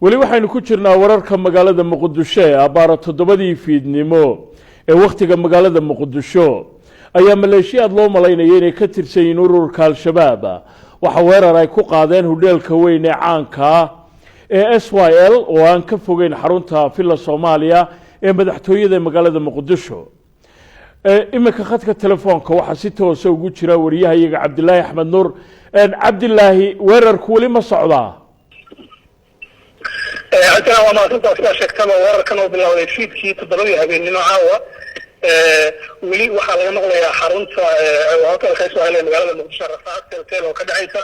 Weli waxaynu ku jirnaa wararka magaalada Muqdisho. Ee abbaara 7dii fiidnimo ee wakhtiga magaalada Muqdisho ayaa maleeshiyaad loo malaynaya inay ka tirsan yihiin ururka Al-Shabaab waxa weerar ay ku qaadeen hudheelka weyn ee caankaa ee SYL oo aan ka fogeyn xarunta Villa Soomaaliya ee madaxtooyada ee magaalada Muqdisho. Iminka khadka telefoonka waxaa si toosa ugu jira wariyahayaga Cabdilaahi Axmed Nuur. Cabdilaahi, weerarku weli ma socdaa? Cabdillah, waa mahadsantaa. Sidaa sheegtaba, weerarkan oo bilowday fiidkii 7dii habeennimo caawa, weli waxaa laga maqlayaa xarunta hotelka SYL ee magaalada Muqdisho rasaas teelteel oo ka dhacaysa.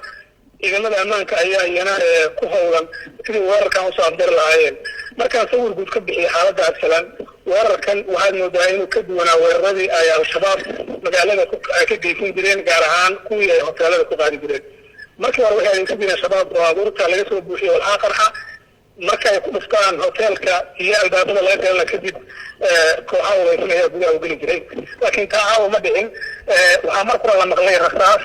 Ciidamada ammaanka ayaa iyana ku howlan sidii weerarkan usoo afjari lahaayeen. Markaan sawir guud ka bixiyay xaaladda, Cabsalaan, weerarkan waxaad moodaa inuu ka duwanaa weeraradii ay Al-Shabaab magaalada ka geysan jireen, gaar ahaan kuwii ay hoteelada ku qaadi jireen. Markii hore waxay adeegsan jireen Shabaab baabuurta laga soo buuxiyo walxaa qarxa. Marka ay ku dhuftaan hoteelka iyo albaabada laga galana kadib, kooxaha hubaysan ayaa gudaha u geli jiray. Laakiin taa caawa ma dhicin. Waxaa mar kura la maqlay rasaas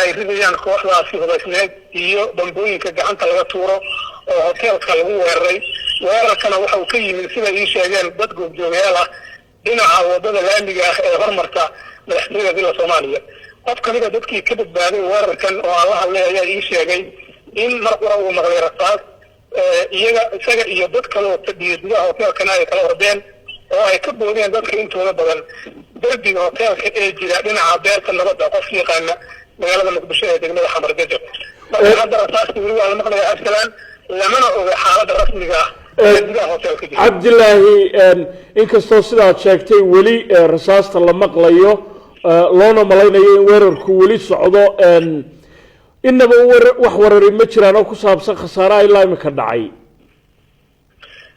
ay ridayaan kooxdaasi hubaysneed iyo bambooyinka gacanta laga tuuro oo hoteelka lagu weeraray. Weerarkana waxa uu ka yimid, sida ii sheegeen dad goobjoogayaal ah, dhinaca wadada laamiga ah ee hormarta madaxtooyada Villa Soomaaliya. Qof kamida dadkii ka badbaaday weerarkan oo aan la hadlay ayaa ii sheegay in mar qura uu maqlay rasaas, iyaga isaga iyo dad kale oo fadhiyay gudaha hoteelkana ay kala ordeen oo ay ka boodeen dadka intooda badan derbiga hoteelka ee jira dhinaca Beerta Nabadda, qofki yaqaana magaalada Muqdisho, ee degmada Xamar Jajab. Marka hadda rasaasta weli waa la maqlaya, Absalaan, lamana oga xaaladda rasmiga ah ee gudaha hoteelka jira. Cabdilaahi, inkastoo sidaad sheegtay weli rasaasta la maqlayo, loona malaynayo in weerarku weli socdo, inaba wax warari ma jiraan oo ku saabsan khasaaraha ilaa imika dhacay?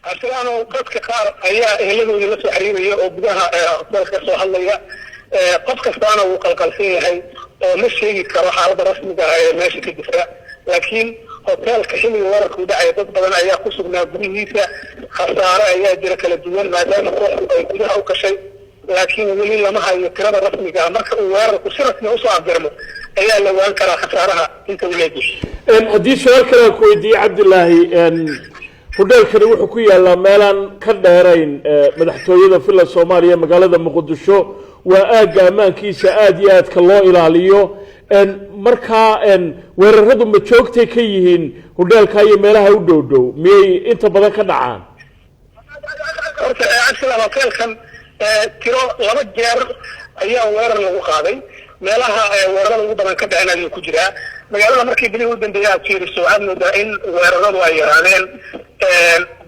Cabdilaano, dadka qaar ayaa eheladoodii la soo xiriiraya oo gudaha hoteelka ka soo hadlaya. Qof kastaana wuu qalqalsan yahay oo ma sheegi karo xaaladda rasmiga ah ee meesha ka jirta. Laakiin hoteelka xilliga weerarka u dhacaya dad badan ayaa ku sugnaa gudihiisa. Khasaare ayaa jira kala duwan maadaama kooxdu ay gudaha u gashay, laakiin weli lama hayo tirada rasmiga ah. Marka uu weerarku si rasmi usoo afjarmo ayaa la ogaan karaa khasaaraha inta uu leeyahay. Haddii su-aal kale aan ku weydiiyey, Cabdilaahi, hodheelkani wuxuu ku yaalaa meelaan ka dheerayn madaxtooyada Villa Soomaaliya, magaalada Muqdisho. Waa aagga ammaankiisa aada iyo aadka loo ilaaliyo. Markaa weeraradu ma joogtay ka yihiin hodheelka iyo meelaha u dhow dhow? Miyay inta badan ka dhacaan? Horta, Cabdisalaan, hoteelkan tiro laba jeer ayaa weerar lagu qaaday. Meelaha weerarada ugu badan ka dhaceen ayuu ku jiraa magaalada. Markii bilihii u dambeeyay aad fiiriso, waxaad moodaa in weeraradu ay yaraadeen.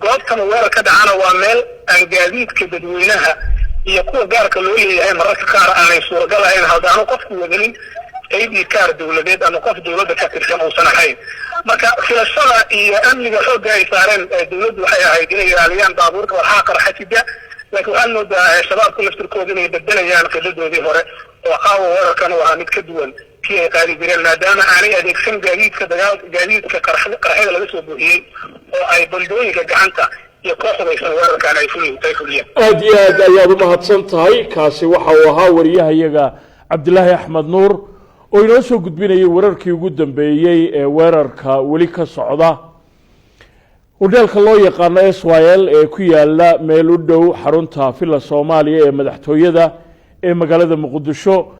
Goobtan weerar ka dhacana waa meel aan gaadiidka dadweynaha iyo kuwa gaarka loo leeyahay mararka qaar aanay suuragal ahayn haddaanu qofku wadanin ID card dowladeed ama qof dowladda ka tirsan uusan ahayn. Marka filashada iyo amniga xoogga ay saareen dowladdu waxay ahayd inay ilaaliyaan baabuurka walxaa qarxa sida, laakiin waxaad moodaa Shabaabku laftirkooda inay bedelayaan khibradoodii hore, oo caawa weerarkan uu ahaa mid ka duwan kii ay qaadi jireen, maadaama aanay adeegsan gaadiidka dagaal, gaadiidka qaraxyada laga soo buuxiyey, oo ay bambooyinka gacanta iyo koox hubaysan weerarkan ay fuliyeen. Aada iyo aad ayaad u mahadsan tahay. Kaasi waxa uu ahaa wariyahayaga Cabdilaahi Axmed Nuur oo inoo soo gudbinayay wararkii ugu dambeeyey ee weerarka weli ka socda hodheelka loo yaqaano SYL ee ku yaala meel u dhow xarunta Villa Soomaaliya ee madaxtooyada ee magaalada Muqdisho.